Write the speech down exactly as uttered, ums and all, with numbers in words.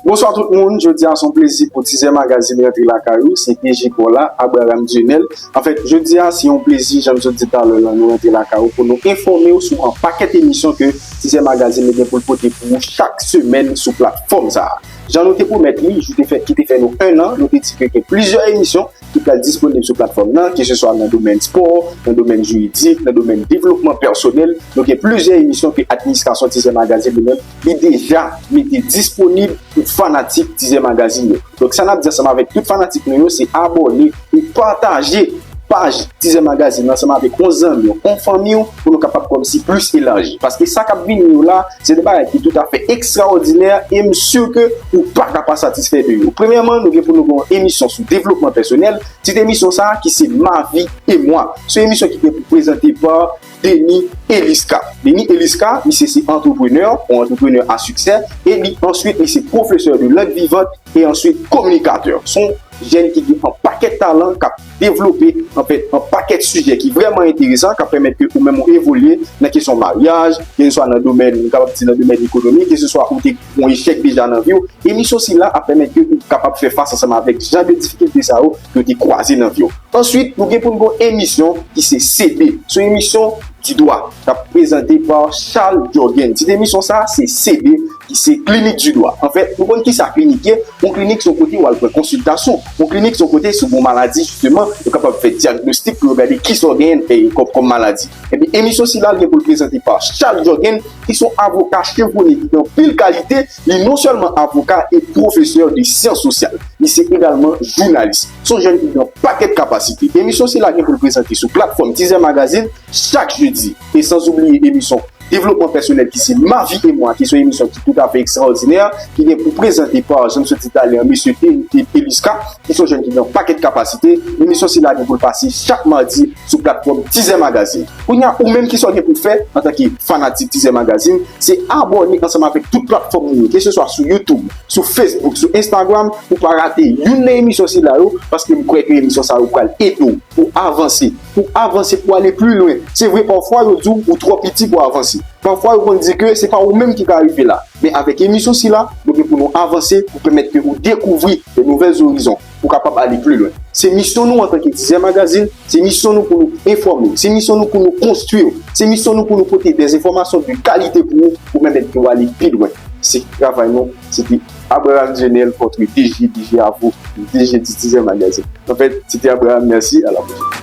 Bonswa tout moun, jodi a se yon plezi pou Tizè Magazine rantre lakay ou, se D J pa w la, Abraham Dionel. Anfèt, jodi a se yon plezi, jan m sot di talè la, nou rantre lakay ou pou nou enfòme w sou yon pakèt emisyon ke Tizè Magazine li gen pou l pote pou ou chak semèn sou platfòm sa a. Jan nou te pwomèt li, jou te fè, ki te fè nou en an, nou te di ke gen plizyè emisyon ki pral disponib sou platfòm nan, ke se swa nan domèn spò, nan domèn jiridik, nan domèn devlopman pèsonèl. Nou gen plizyè emisyon ke administrasyon Tizè Magazine li menm, li deja mete disponib pou fanatik Tizè Magazine yo. Donk, sa n ap di ansanm avèk tout fanatik nou yo, se abòne e pataje paj Tizè Magazine ansanm avèk yon zanmi w, yon fanmi w, pou nou kapab kòmsi plis elaji. Paske sa k ap vini yo la, se de bagay ki toutafè ekstraòdinè e m si ke ou pa ka pa satisfè de yo. Premyèman, nou gen pou nou gen yon emisyon sou devlopman pèsonèl. Tit emisyon sa a ki se Ma vie et moi. Se yon emisyon ki gen pou prezante pa Denis Elisca. Denis Elisca, misye se antreprenè, yon antreprenè a siksè, e li answit, li se pwofesè de lang vivant e answit kominikatè. Se yon jèn ki gen yon pakèt talan, k ap devlope, anfèt, yon pakèt sijè ki vrèman enteresan, k ap pèmèt ke ou menm ou evolye nan kesyon maryaj, ke se swa nan domèn, nou kapab di nan domèn ekonomi, ke se swa ou te yon echèk deja nan vi w. Emisyon sila ap pèmèt ke ou kapab fè fas ansanm avèk jan de difikilte sa yo ke w te kwaze nan vi w. Answit, nou gen pou n gen yon emisyon ki se C D. Se yon emisyon di dwa k ap prezante pa Charles Jorgen. Tit emisyon sa a se C D, ki se Clinique du Droit. Anfèt, nou konn kisa klinik ye. Yon klinik se yon kote w al pran konsiltasyon. Yon klinik se yon kote si w gen yon maladi, jisteman, yo kapab fè dyagnostik pou yo gade kisa w genyen, e, kòm, kòm maladi. Ebyen, emisyon sila gen pou l prezante pa Charles Jorgen, ki se yon avoka chevwonnen ki gen anpil kalite. Li non sèlman avoka e pwofesè de syans sosyal, li se egalman jounalis. Se yon jèn ki gen yon pakèt kapasite. Emisyon sila gen pou l prezante sou platfòm Tizè Magazine chak jedi. E san oubliye emisyon devlopman pèsonèl ki se Ma vie et moi, ki se yon emisyon ki toutafè ekstraòdinè, ki gen pou prezante pa, jan m sot di talè a, mesye Denis Elisca, ki se yon jèn ki gen yon pakèt kapasite. Emisyon sila gen pou l pase chak madi sou platfòm Tizè Magazine. Kounye a, ou menm, kisa w gen pou w fè antanke fanatik Tizè Magazine? Se abòne ansanm avèk tout platfòm nou yo, ke se swa sou YouTube, sou Facebook, sou Instagram, pou w pa rate youn nan emisyon sila yo, paske m kwè ke emisyon sa yo pral ede w pou w avanse, pou w avanse, pou w ale pli lwen. Se vre, pafwa yo di w ou twò piti pou w avanse. Pafwa yo konn di ke se pa ou menm ki ka rive la. Men avèk emisyon sila, nou gen pou nou avanse, pou pèmèt ke ou dekouvri de nouvèl orizon, pou w kapab ale pli lwen. Se misyon nou antanke Tizè Magazine, se misyon nou pou nou enfòme w, se misyon nou pou nou konstwi w, se misyon nou pou nou pote de enfòmasyon de kalite pou ou, pou pèmèt ke w ale pi lwen. Se travay nou, se te Abraham Dionel contre D J, D J Avo, D J di Tizè Magazine. Anfèt, se te Abraham, mèsi, a la pwochèn.